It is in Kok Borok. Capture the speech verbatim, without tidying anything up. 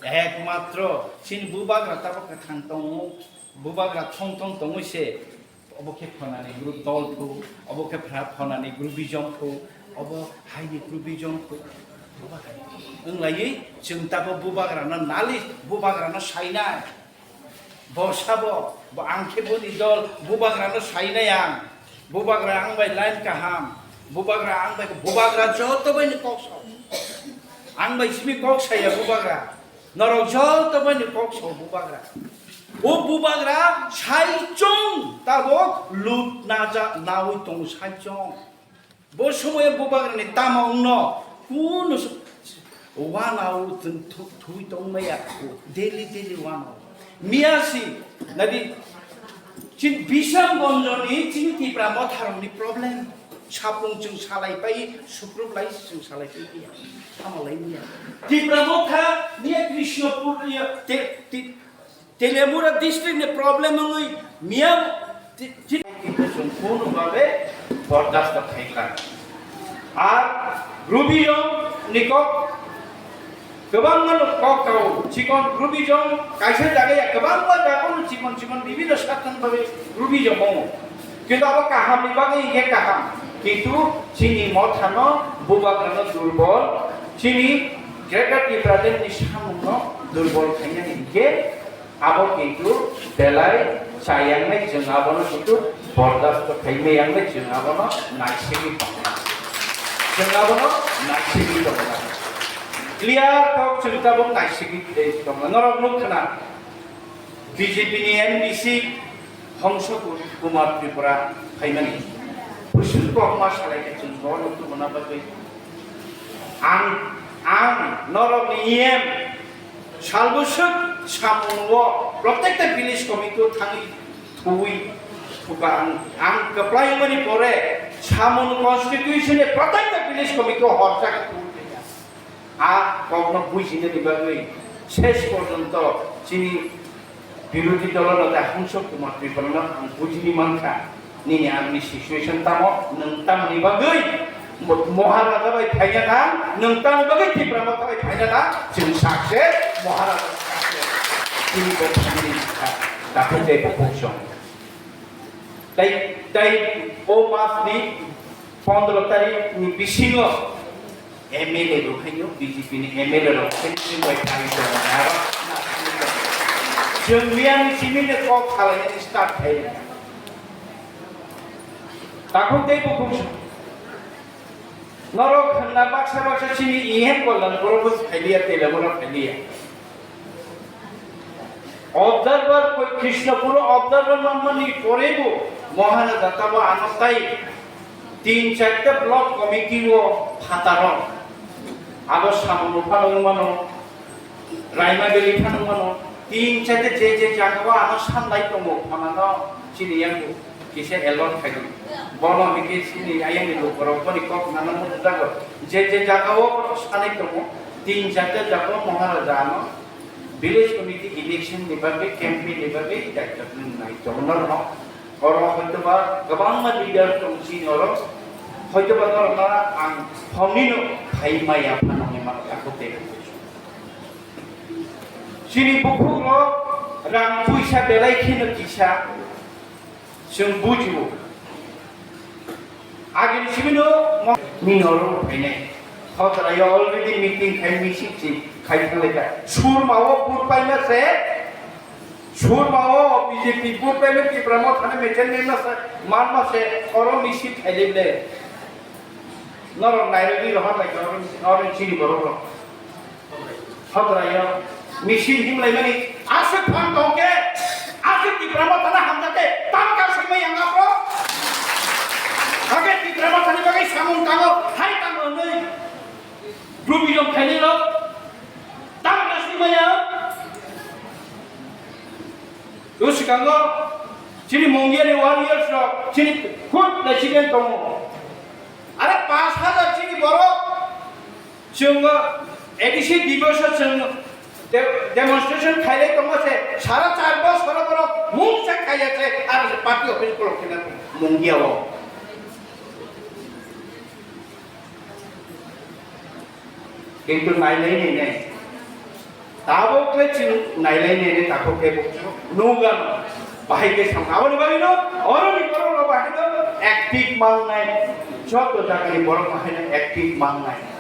Ekmatro chini bubagra tabok kwthang tongo, bubagra thong thong tongwi se, obo khe phonani group dol phu, obo khe phra-, phonani group bijom phu, obo haini group bijom phu. Obo hai. Wng laiwi chwng tabok bubagrano nali, bubagrano sainai. Bo sabo, bo ang khe boni dol, bubagrano sainai ang. Bubagra ang bai line kaham. Bubagra ang bai, bubagra joto bai ni kok sao. Ang bai simi kok saya bubagra. Norok joto bai ni kok sao bubagra. O bubagra sai chong tabok lut naja nawi tongo sai chong. Bo somoyo bubagrani tamo wngno kunu s-, wanao chwng thu-, thwi tongmaya, daily, daily wanao. Miyasi, nadi, chin Bisramganjoni chini Tipra motharokni problem. Sapung chwng salai pai, sukrup lai chwng salai pai ya. Tamo lai niya. Tipra motha, niya Krishnapur, niya te, te, Telemura district ni problem wngwi miyam ti-, ti-, Kintu chwng kunu babe bordast khaikha. Ar rubiyom ni kok kwbangma no kok tao chikon rubiyom kaisa jaga ya kwbangma jaga no chikon chikon bibino sathan babe rubiyom o. Kintu abo kaham ni bagwi hingkhe kaham. Kintu chini mothano bubagrano durbol, chini Greater Tipraland ni samungno durbol khainani hingkhe Abo kintu belai chayangnai, chwng abono kintu bordast khaimai yangnai, chwng abono naisingwi tongnai. Chwng abono naisingwi tongnai. Clear kok chwng tabuk naisingwi tei tongnai. Norok nuk khna B J P ni M D C Hongso Kumar Tripura phaimani. Bwswk kokma salai khe chwng bo nuk tongna bagwi. Ang, ang norokni E M Salbwswk samung o protekta village committee o thangwi thuwi thuka ang, ang kwplai wngmani pore samung constitution ni protekta village committee o horjak thuwi thangya. A kokno bujinani bagwi ses porjonto chini birodhi dolo neta Hongso Kumar Tripurano ang bujini mankha. Nini ang ni situation tamo, nwng tamoni bagwi mo-, Maharaja bai phaina nang, nwng tamoni bagwi Tipra Motha bai phaina nang, chwng success, Maharaja success. Chini bo family ni kha, dakhai tei bukhuk song. Tai, tai o mas ni pondro tarik ni bisingo M L A rok haino B J P ni M L A rok fencing bai phai tongo, aro chwng miyani simi ni kok khalai start khai. Takhuk tei bukhuk norok khwna baksa baksa chini E M Kollan borok bo phailiya, Telemura phailiya. Observer koi Krishnapur observer manmani porebo Maharaja tabo ano tai tin charta block committee o phataro. Abo samung phano wngmano, Raima Valley phano wngmano, tin charta je je jagao ano sanlai tongo, phano chini yango. Kisa alert khai di. Bono hwnkhe chini ayangni lukurok boni kok nana muchungo. Je je jagao borok sanai tongo, tin charta jagao Maharaja ano village committee election ni bagwi, campaign ni bagwi daitwk nai tongo norokno. Oro hoitoba kwbangma leader tong chini oro. Hoitoba norokno ang phone ni no khai maya phano ni mano takhuk tei. Chini bukhukrok rang puisa belai kheno kisa. Chwng bujibo. Agini simi no mo-, nini oro phainai. Hotra yo already meeting khai, meeting si khai thanglai kha. Surma o vote paima se, Surma o B J P vote paima Tipra Motha ni meeting ni ma se, man ma se, oro meeting khai le ble. Norok nai rwi rohor lai kha, oro, oro chini borok rok. Hadrayo misil himlaimani aswk phan tongkhe, aswk Tipra Mothano hamjakhe, tam kasingma yang apro. Hakhe Tipra Mothani bagwi samung tango, hai tango hwnwi. Rubijong khainai rok, tam kasingma yang. O swkango chini Mongiani warriors rok, chini khud president tongo. Are pash hajar chini borok. Chwng A D C diboso chwng de-, demonstration khailai tongo se, sara char bosor borok mungsa khaiya se, aro se party office kolok khena Mongia o. Kintu nai nai nai nai. Abo kle chini nailai nene takhuk kebo nuga no. Bahai ke sam aboni bagwi no, oroni borok no bahai no active mangnai. Joto jagani borok bahai no active mangnai.